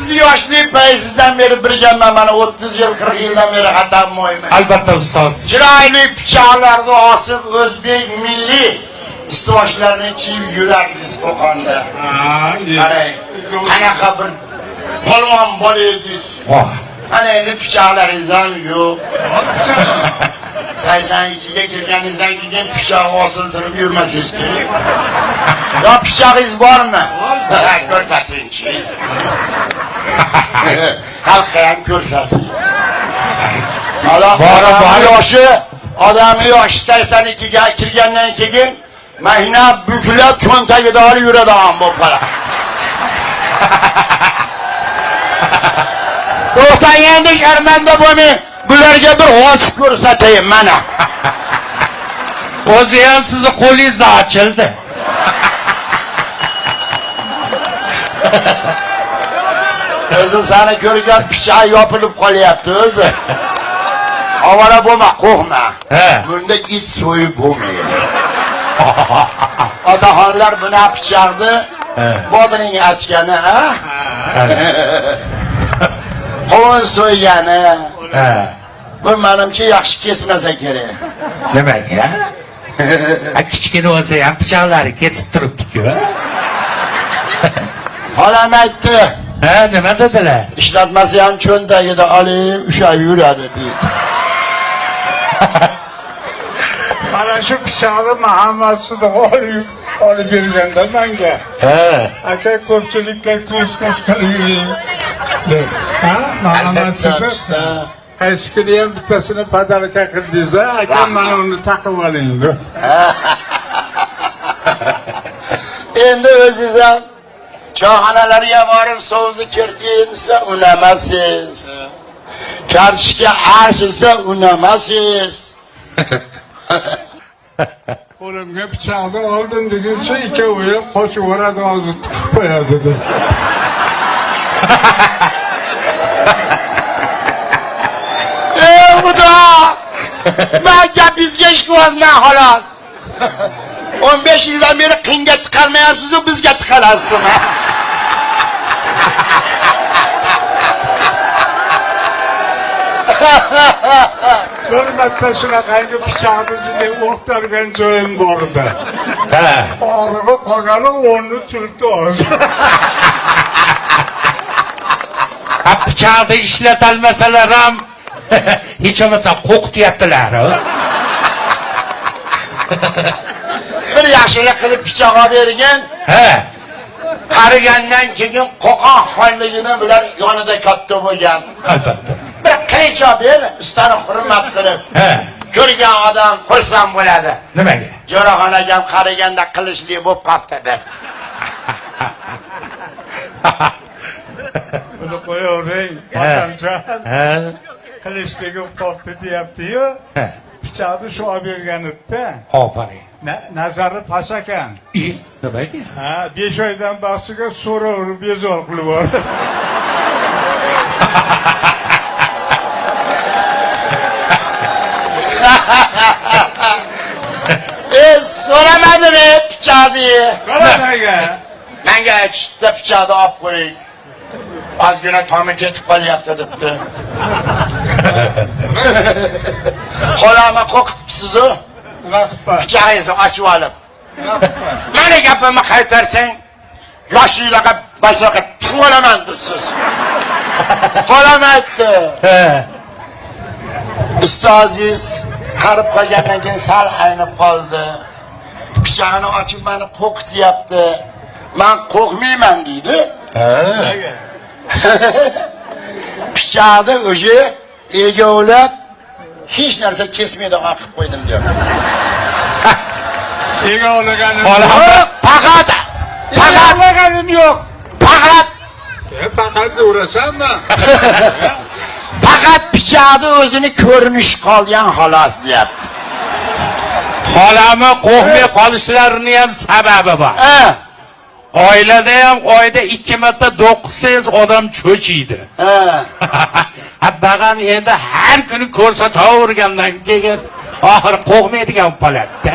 Sizni yoshlik paytingizdan beri birganman, mana 30 yil, 40 yildan beri xatam moyman. Albatta ustoz. Chiroyli pichoqlarni osib, o'zbek milliy ustuvoshlarini kiyib yurardingiz Qo'qonda. Qarang, qanaqa bir polvon bola edingiz. Voh. Ana endi pichoqlaringiz ham yo'q. 82ga kirganingizdan keyin pichoq osiltirib yurmasangiz kerak. Yo pichog'ingiz bormi? Ko'rsatingchi. Xalqqa ham ko'rsating. Bori, Odamni bori. yoshi, odamni yoshi 82ga kirgandan keyin mahina buklab cho'ntagida olib yuradigan bo'lib qoladi. To'xtang endi, sharmanda bo'lmang. Bularga bir ochib ko'rsatayin mana. O'zi ham sizni qo'lingizda ochildi. O'zi seni ko'rgan pichoq yopilib qolyapti o'zi. Ovora bo'lma, qo'rqma. He. Bunda it so'yib bo'lmaydi. Otaxonlar buna pichoqni He. bodring ochgani, ha? Qovun so'ygani. He. Bu menimcha yaxshi kesmasa kerak. Nimaga? Ha, kichkina bo'lsa ham pichoqlari kesib turibdi-ku. Xolam aytdi, Ha, nima dedilar? ishlatmasa ham cho'ntagida olib ushlab yuradi deydi. Mana shu pichoqni Muhammad Sidiq olib berganda menga. He. Aka, ko'pchilikka ko'z ko'z qilib yuring deb. Ha, Muhammad Albatta, Sidiq usta. qaysi kuni ham bittasini podarka qildingiz, aka, mana uni taqib oling deb. Endi o'zingiz ham choyxonalarga borib sovuzni kertiyin desa unamasiz. Kartoshka ash desa unamasiz. Qo'limga pichoqni oldim deguncha ikkovi ham qochib yuboradi, hozir tiqib qo'yadi deb. Ey Xudo! Man gapingizga ishlayapman xolos. 15 yildan beri qinga tiqalmayapsiz-u, bizga tiqalasiz. Bir marta shunaqangi pichoqni shunday o'qtargan joyim bor edi. He. Og'rig'i qolgani o'rni turibdi hozir. Ha, pichoqni ishlatolmasalar ham hech bo'lmasa qo'rqityaptilar. Bir yaxshilik qilib pichoq olib bergan, He. qarigandan keyin Qo'qon xonligini bular yonida katta bo'lgan. Albatta. Bir qilich olib ber, ustani hurmat qilib. He. Ko'rgan odam xursand bo'ladi. Nimaga? Jo'raxon akam qariganda qilichli bo'lib qolibdi deb. Buni qo'yavering, He. otamjon. He. Qilichligi qolibdi deyapti-yu. He. Pichoqni shu olib berganida Ofarin. Nazari past ekan. I, nimaga? Ha, 5 oydan boshiga so'raverib bezor qilib yubordi. E, so'ramadim e pichoqni. Nimaga? Menga aytishdi, pichoqni olib qo'ying. Ozgina tomi ketib qolyapti debdi. Xolamni qo'rqitibsiz-u, Nima qilibman? pichog'ingizni ochib olib. Nima qilibman? Mani gapimni qaytarsang, yoshligiga boshqa tiqib olaman debsiz. Xolam aytdi. He. Ustozingiz qarib qolgandan keyin sal aynib qoldi. Pichog'ini ochib meni qo'rqityapti. Man qo'rqmayman deydi. He. Nimaga? Pichoqni o'sha egovlab hech narsa kesmaydigan qilib qo'ydim deyapti. Egovlaganim Xola- Yo'q, faqat faqat Egovlaganim yo'q. faqat Faqat urasanmi? faqat pichoqni o'zini ko'rinishi qolgan xolos deyapti. Xolami qo'rqmay qolishlarini ham sababi bor. Ha, Oilada ham oyda 2 marta do'q qilsangiz odam cho'chiydi. ha. Ha, bag'am endi har kuni ko'rsatavergandan keyin oxiri qo'rqmaydigan bo'lib qoladi-da.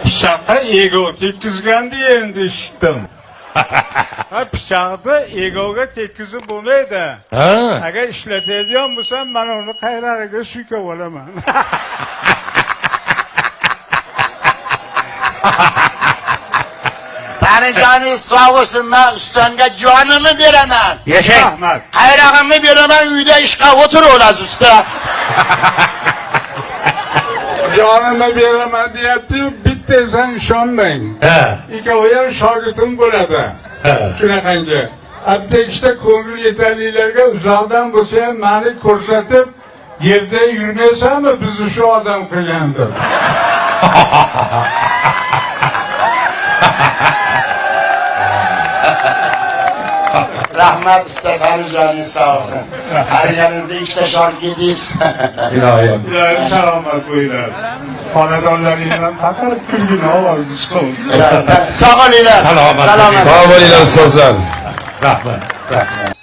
Pichoqqa egov tekkizgandi endi eshitdim. Ha, pichoqni egovga tekkizib bo'lmaydi. Ha. Agar ishlatadigan bo'lsam, man uni qayrariga suykab olaman. Tanijoningiz sog' bo'lsin, man ustamga jonimni beraman. Yashang. Rahmat. Qayrog'imni beraman, uyda ishqa o'tiraverasiz usta. Jonimni beraman deyapti-yu, bittasidan ishonmang. Ha. Ikkovi ham shogirdim bo'ladi. Ha. Shunaqangi. Aptekishda ko'ngil yetarlilarga uzoqdan bo'lsa ham mani ko'rsatib, yerda yurmaysanmi, bizni shu odam qilgan deb. Rahmat usta, tanijoningiz sog' bo'lsin. Qariganingizda ikkita shogirdingiz. Iloyim. Iloyim salomat bo'linglar. Xonadonlaringdan faqat kulgini ovozi chiqaversin. Sog' bo'linglar. Salomat. Salomat. Sog' bo'linglar ustozlar. Rahmat. Rahmat.